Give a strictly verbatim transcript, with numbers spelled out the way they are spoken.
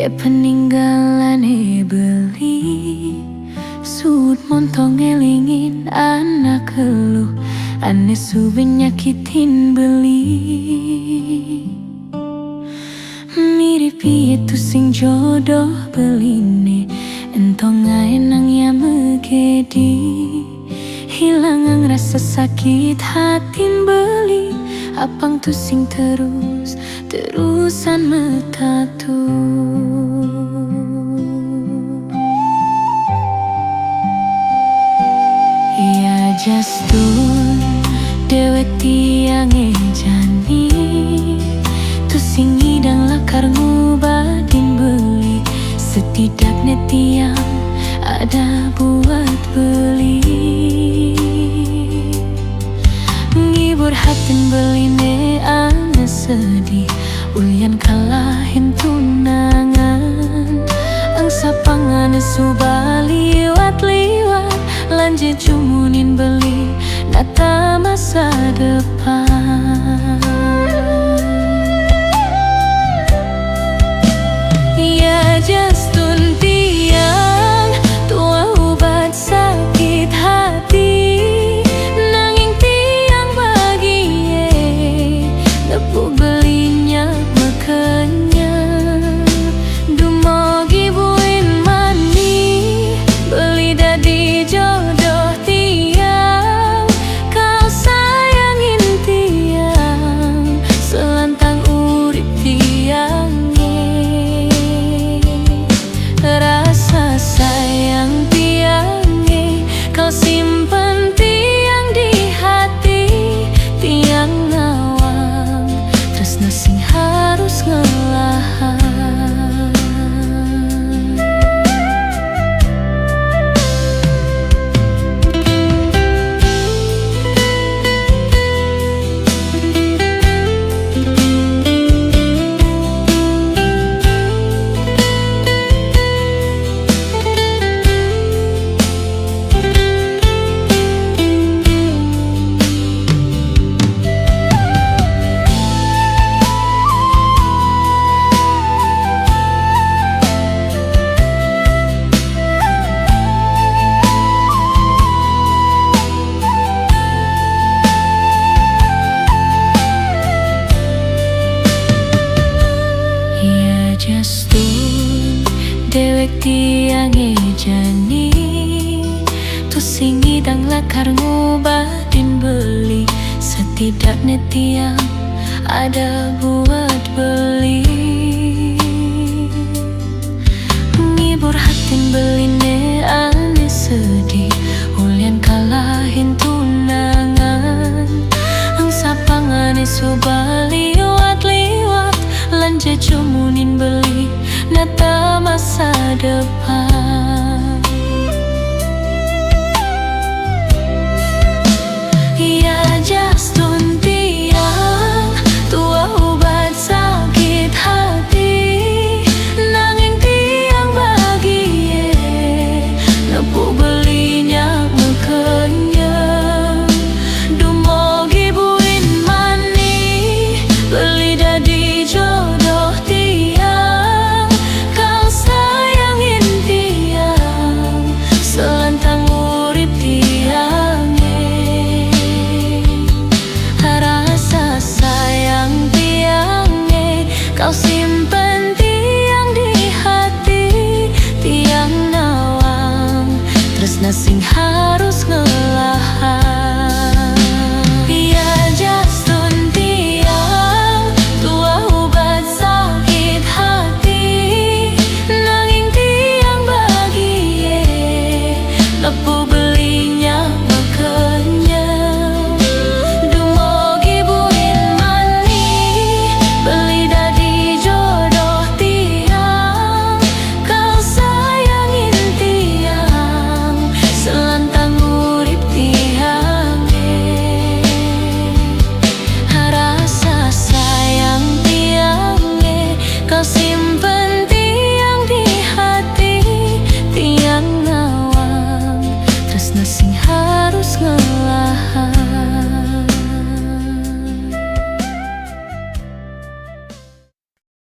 Peninggalane beli, suud montong ngelingin anak eluh, ane sube nyakitin beli. Mirip iye Tusing jodoh beline, entong ae nang ya megedi. Hilangang rasa sakit hatin beli, apang Tusing terus-terusan metatu. Ya Justun, dewek tiang e jani, Tusing ngidang lakar ngubadin beli. Setidakne tiang ada buat beli. Ngibur hatin beline ane sedih, ulian kalahin tunangan. Eng sapangane suba liwat-liwat, lan jejumunin beli nata masa depan. Ya Justun, tiang tuah ubat sakit hati, nanging tiang bagie nepuk beli nyak mekenyel. Dumugi buin mani, beli dadi jodoh tiang, kal sayangin tiang selantang urip tiange. Rasa sayang tiange kal simpen tiang di hati, tiang nawang tresna sing harus ngelahan. Ya Justun, dewek tiang e jani, Tusing ngidang lakar ngubadin beli. Setidakne tiang ada buat beli. Ngibur hatin beline ane sedih, ulian kalahin tunangan. Eng sapangane suba liwat-liwat, lan jejumunin beli nata masa depan. Ya Justun, tiang tuah ubat sakit hati, nanging tiang bagie nepuk beli nyak mekenyel. Dumugi buin mani, beli dadi jodoh tiang, kal sayangin tiang selantang urip tiange. Rasa sayang tiange kal simpen tiang di hati, tiang nawang tresna sing harus ngelahan. Ya Justun, tiang tuah ubat sakit hati, nanging tiang bagie nepuk beli nyak mekenyel. Dumugi buin mani, beli dadi jodoh tiang, kal sayangin tiang selantang urip tiange. Rasa sayang tiange kal simpen tiang di hati, tiang nawang tresna sing harus ngelahan.